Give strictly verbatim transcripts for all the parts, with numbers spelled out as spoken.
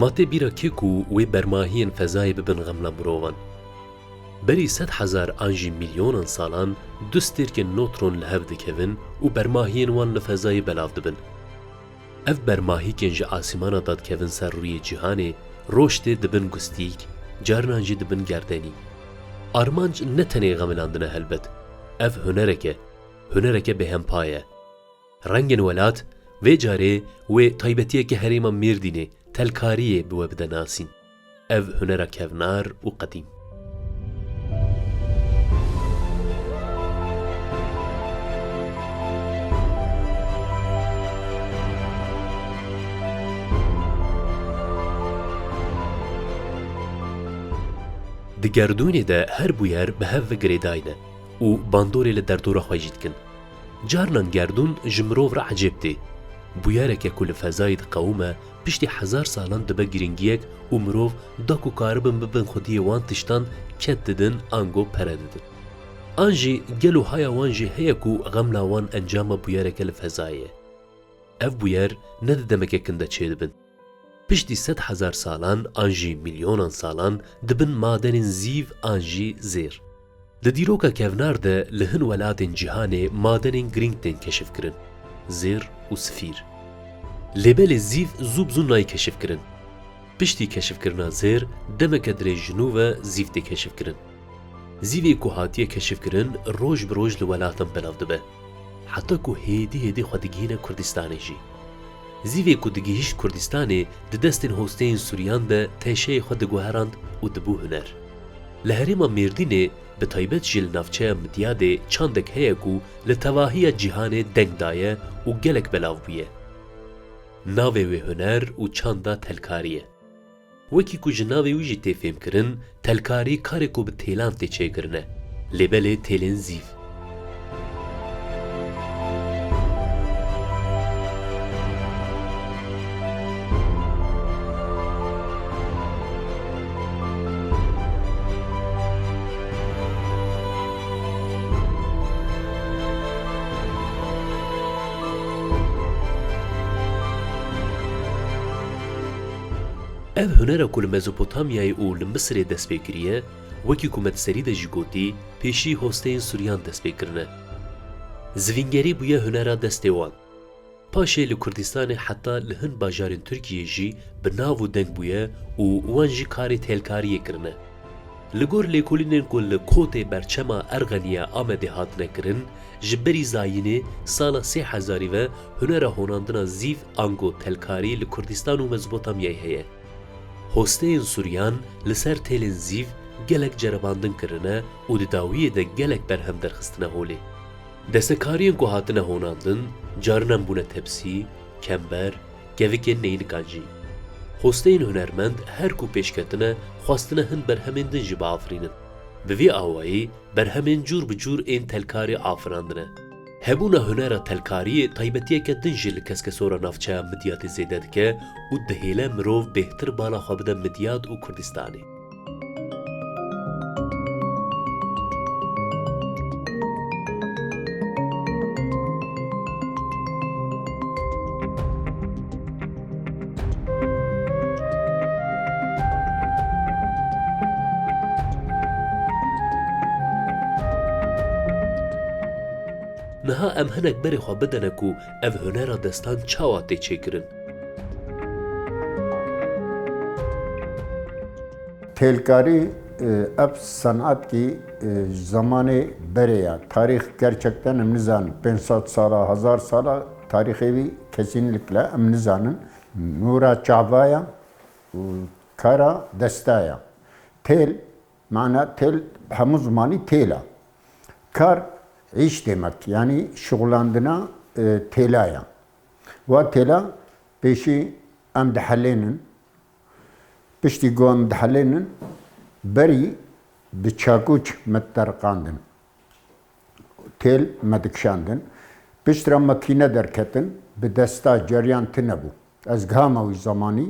Ma tê bîra kê ku wê bermahiyên fezayê bibin xemla mirovan? Berî sed hezar an jî milyonan salan du stêrkên notron li hev dikevin û bermahiyên wan li fezayê belav dibin. Ev bermahîkên ji asîmana dadikevin ser rûyê cîhanê, roj tê dibin gustîk, carinan jî dibin gerdenî. Armanc ne tenê xemilandin e helbet. Ev hunerek e. Hunereke bêhempa ye. Rengên welat, vê carê wê taybetiyeke herêma Mêrdînê, telkariyê bi we bide nasîn. Ev hunera kevnar û qedîm. Di gerdûnê de her bûyer bi hev ve girêdayî ne û bandorê li derdora xwe jî dikin. Carinan gerdûn ji mirov re ecêb tê. Bûyereke ku li fezayê diqewime, piştî hezar salan dibe girîngiyek û mirov da ku karibin bibin xwediyê wan tiştan ked didin ango pere didin. An jî gelo haya wan jî heye ku xemla wan encama bûyereke li fezayê ye? Ev bûyer ne di demeke kin de çêdibin. Piştî sed hezar salan an jî milyonan salan dibin madenên zîv an jî zêr. Di dîroka kevnar de li hin welatên cîhanê madenên girîng tên keşifkirin, zêr û sifîr. Lê belê zîv zû bi zû nayê keşifkirin. Piştî keşifkirina zêr, demeke dirêj ji nû ve zîv tê keşifkirin. Zîvê ku hatiye keşifkirin roj bi roj li welatan belav dibe. Heta ku hêdî hêdî xwe digihîne Kurdistanê jî. Zîvê ku digihîşt Kurdistanê di destên hosteyên Suryan de teşeyê xwe diguherand û dibû huner. Li herêma Mêrdînê, bi taybet jî li navçeya Midyadê çandek heye ku li tevahiya cîhanê deng daye û gelek belav bûye. Navê wê huner û çanda telkarî ye. Wekî ku ji navê wî jî tê fêmkirin, telkarî karê ku bi têlan tê çêkirin e. Lê belê têlên zîv. Ev hunera ku li Mezopotamyayê û li Misirê dest pê kiriye, wekî ku me di serî de jî gotî, pêşî hosteyên Suryan dest pê kirine. Zivîngerî bûye hunera destê wan. Paşê li Kurdistanê heta li hin bajarên Tirkiyê jî bi nav û deng bûye û wan jî karê têlkariyê kirine. Li gor lêkolînên ku li kotê berçema Erxenî ya Amedê hatine kirin, ji berî zayînê sala sê hezarî ve hunera honandina zîv ango telkarî li Kurdistan û Mezopotamyayê heye. Hosteyên Suryan li ser têlên zîv gelek cerebandin kirine û di dawiyê de gelek berhem derxistine holê. Destekariyên ku hatine honandin, carinan bûne tepsî, kember, kevikên neynikan jî. Hosteyên hunermend her ku pêş ketine, xwestine hin berhemên din jî biafirînin. Bi vî awayî, berhemên cûr bi cûr ên telkarî afirandine. Hebûna hunera telkariyê taybetiyeke din jî li keskesora navçeya Midyatê zêde dike û dihêle mirov bêhtir bala xwe bide Midyat û Kurdistanê. Niha em hinek berê xwe bidene ku ev hunera destan çawa tê çêkirin. Têlkarî, e, ev senatkî, e, ji zemanê berê ye. Tarîx gerçekten em nizanin. Pênc sed sala, hezar sala tarîxê wî kesinlikle em nizanin. Nûra çava ye û kara desta ye. Têl, mana têl, hemû zimanî têl e. Kar, îş demek, yanî şixulandina, e, têla ye. Wa têla pêşî em dihelênin. Piştî ku em dihelênin, berî bi çakûç me diteriqandin. Têl me dikişandin. Piştre makîne derketin, bi desta ceryan tune bû. Ez gihama wî zemanî,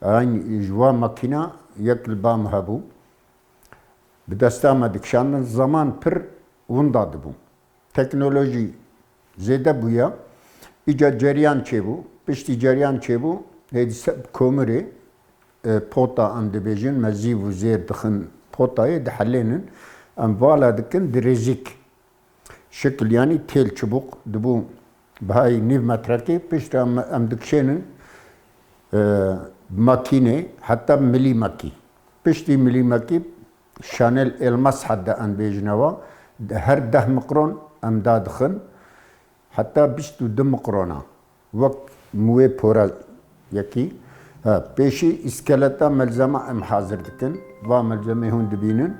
eyn ji wa makîna yek li ba min hebû. Bi desta me dikişandin, zeman pir winda dibû. Teknolojî zêde bûye. Îca ceryan çêbû. Piştî ceryan çêbû, hêdî se-, komirê, e, pota em dibêjin, me zîv û zêr dixin potayê, dihelênin. Em vala dikin dirêjik. Şekil, yanî têl çibûk dibû bihayî nîv metrekê, piştre em, em dikişênin, e, makînê, heta milîmekî. Piştî milîmekî şanel elmas hedde em bêjine wa, her deh mikron em dadixin, heta bîst û du mikrona. Wek muwê pora yekî. Ha, pêşî îskeleta melzema em hazir dikin. Va melzemê hûn dibînin.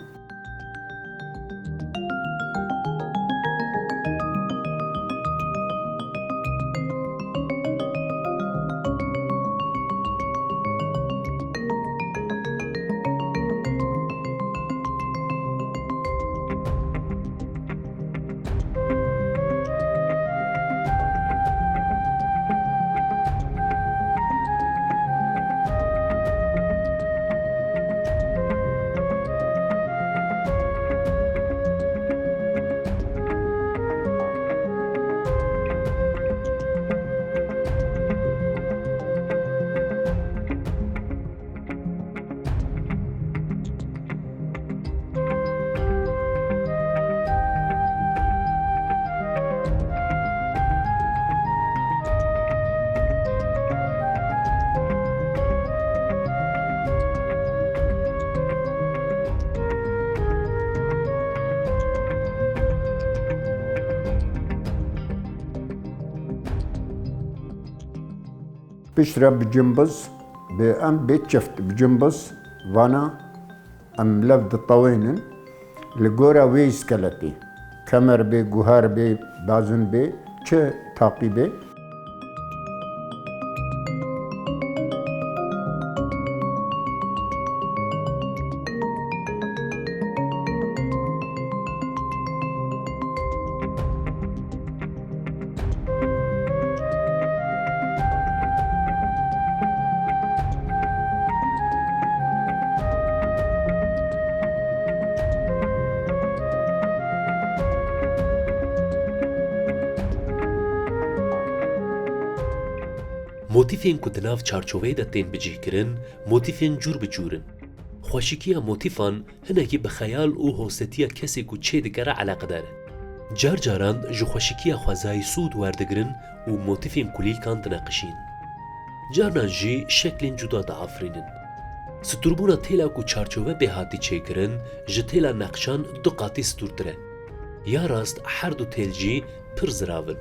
Piştre bi cimbiz, bi em bê çift, bi cimbiz vana em lev ditewênin li gora wê îskeletê. Kemer bê, guhar bê, bazin bê, çi taqî bê. Motîfên ku di nav çarçoveyê de tên bicihkirin, motîfên cûr bi cûr in. Xweşikiya motîfan hinekî bi xeyal û hostetiya kesê ku çêdikere eleqedar e. Car caran ji xweşikiya xwezayî sûd werdigirin û motîfên kulîlkan dineqişîn. Carnan jî şeklên cuda diafirînin. Stûrbûna têla ku çarçove pê hatî çêkirin, ji têla neqşan du qatî stûrtir e. Ya rast her du têl jî pir zirav in.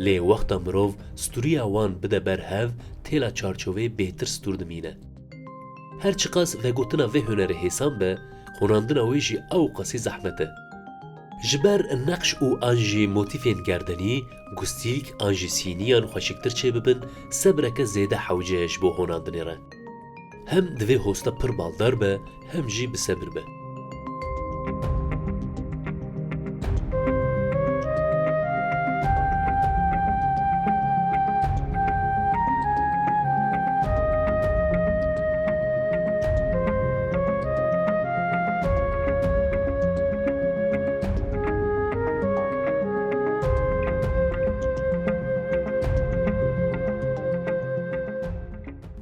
Lê wexta mirov stûriya wan bide ber hev, têla çarçoveyê bêhtir stûr dimîne. Her çiqas vegotina vê hunerê hêsan be, honandina wê jî ewqasî zehmet e. Ji ber neqş û an jî motîfên gerdenî, gustîlk an jî sînî yan xweşiktir çêbibin, sebreke zêde hewce ye ji bo honandinê re. Hem divê hosta pir baldar be, hem jî bi sebir be.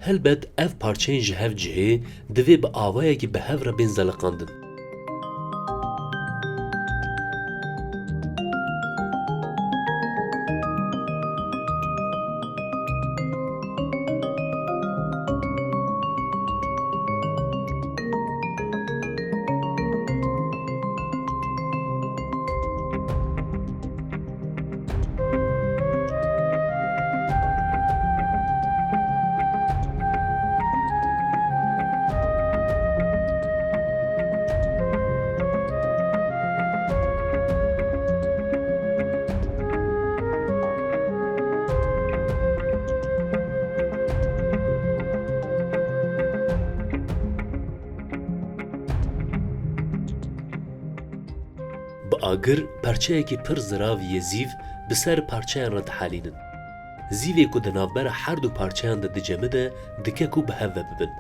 Helbet ev parçeyên ji hev cihê divê bi awayekî bi hev re bên zeliqandin. Agir, parçeyekî pir zirav yê zîv, bi ser parçeyan re dihelînin. Zîvê ku di navbera her du parçeyan de dicemide, dike ku bi hev ve bibin.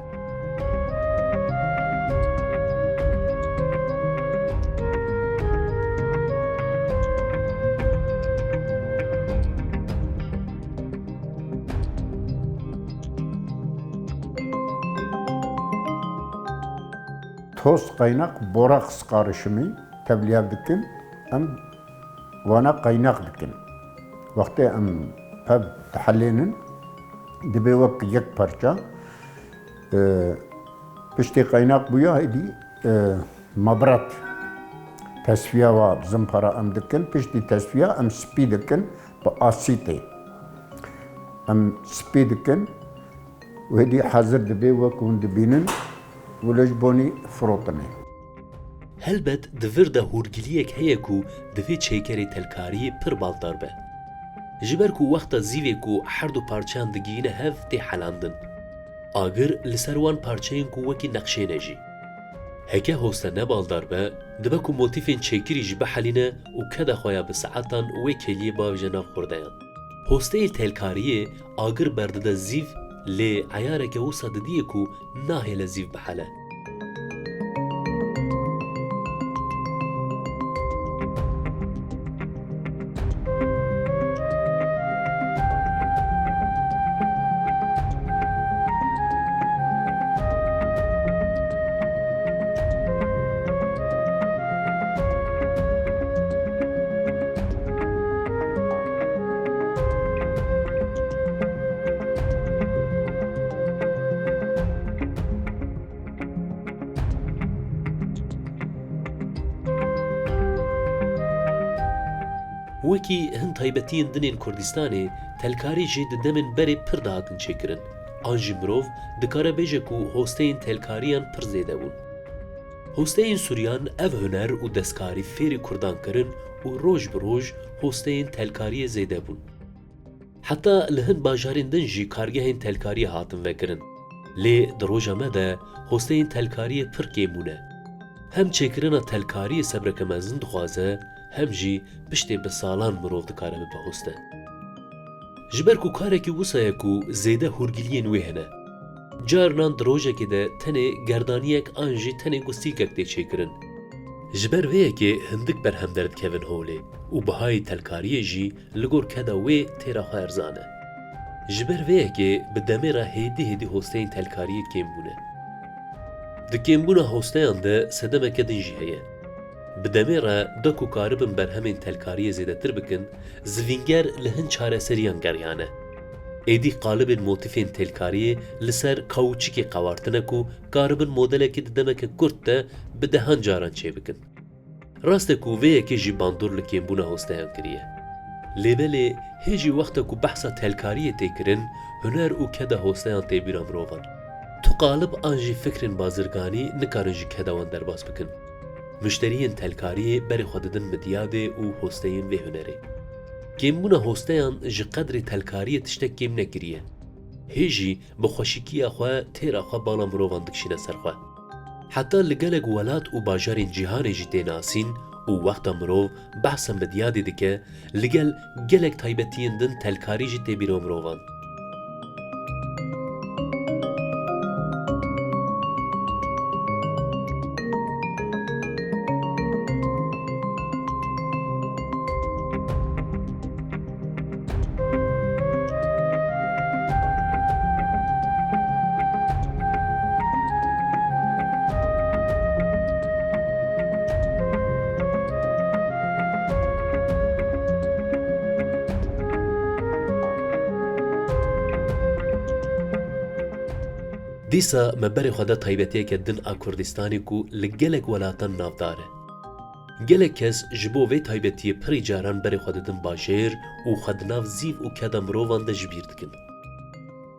Toz, qaynak, boraks karışımı tevliya dikin, em wana qaynak dikin. Wextê em pev dihelênin, dibe wek yek parça. E, piştî qaynak bûya, êdî, e, mabrat tesfiya wa zimpara em dikin. Piştî tesfiya em spî dikin bi asîtê. Em spî dikin. Wê dî hezir dibe wek hûn dibînin, wilo ji bonî firotinê. Helbet di vir de hûrgiliyek heye ku divê çêkerê telkariyê pir baldar be. Ji ber ku wexta zîvê ku her du parçeyan digihîne hev tê helandin. Agir li ser wan parçeyên ku wekî nexşên e jî. Heke hoste ne baldar be, dibe ku motîfên çêkirî jî bihelîne û keda xwe ya bi saetan wê kêliyê biavêje nav xurdeyan. Hosteyên telkariyê agir berdide zîv, lê eyareke wisa didiyê ku nahêle zîv bihele. Wekî hin taybetiyên din ên Kurdistanê, telkarî jî di demên berê pir dihatin çêkirin. An jî mirov dikare bêje ku hosteyên telkariyan pir zêde bûn. Hosteyên Suryan ev huner û destkarî fêrî Kurdan kirin û roj bi roj hosteyên telkariyê zêde bûn. Heta li hin bajarên din jî kargehên telkariyê hatin vekirin. Lê di roja me de hosteyên telkariyê pir kêm bûne. Hem çêkirina telkariyê sebreke mezin dixwaze, hem jî piştê bi salan mirov dikare bibe hoste. Ji ber ku karekî wisa ye ku zêde hûrgiliyên wê hene. Carinan di rojekê de tenê gerdaniyek an jî tenê gustîlkek tê çêkirin. Ji ber vê yekê hindik berhem derdikevin holê û bihayê telkariyê jî li gor keda wê têra xwe erzan e. Ji ber vê yekê bi demê re hêdî hêdî hosteyên telkariyê kêm bûne. Di kêmbûna hosteyan de sedemeke din jî heye. Bi demê re da ku karibin berhemên telkariyê zêdetir bikin, zivînger li hin çareseriyan geriyane. Êdî qalibên motîfên telkariyê li ser kawçikê qewartine ku karibin modelekê di demeke kurt de bi dehan caran çêbikin. Rast e ku vê yekê jî bandor li kêmbûna hosteyan kiriye. Lê belê hê jî wexta ku behsa telkariyê tê kirin, huner û keda hosteyan tê bîra mirovan. Tu qalib an jî fikrên bazirganî nikarin ji keda wan derbas bikin. Muşteriyên telkariyê berê xwe didin midyadê û hosteyên vê hunerê. Kêmbûna hosteyan ji qedrê telkariyê tiştek kêm nekiriye. Hê jî bi xweşikiya xwe têra xwe bala mirovan dikişîne ser xwe. Heta li gelek welat û bajarên cîhanê jî tê nasîn û wexta mirov behsa midyadê dike, li gel gelek taybetiyên din telkarî jî tê bîra mirovan. Dîsa me berê xwe da taybetiyeke din a Kurdistanê ku li gelek welatan navdar e. Gelek kes ji bo vê taybetiyê pirî caran berê xwe didin bajêr û xwe di nav zîv û keda mirovan de ji bîr dikin.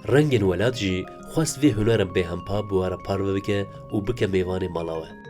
Rengên welat jî xwest vê hunera bêhempa bi we re parve bike û bike mêvanê mala we.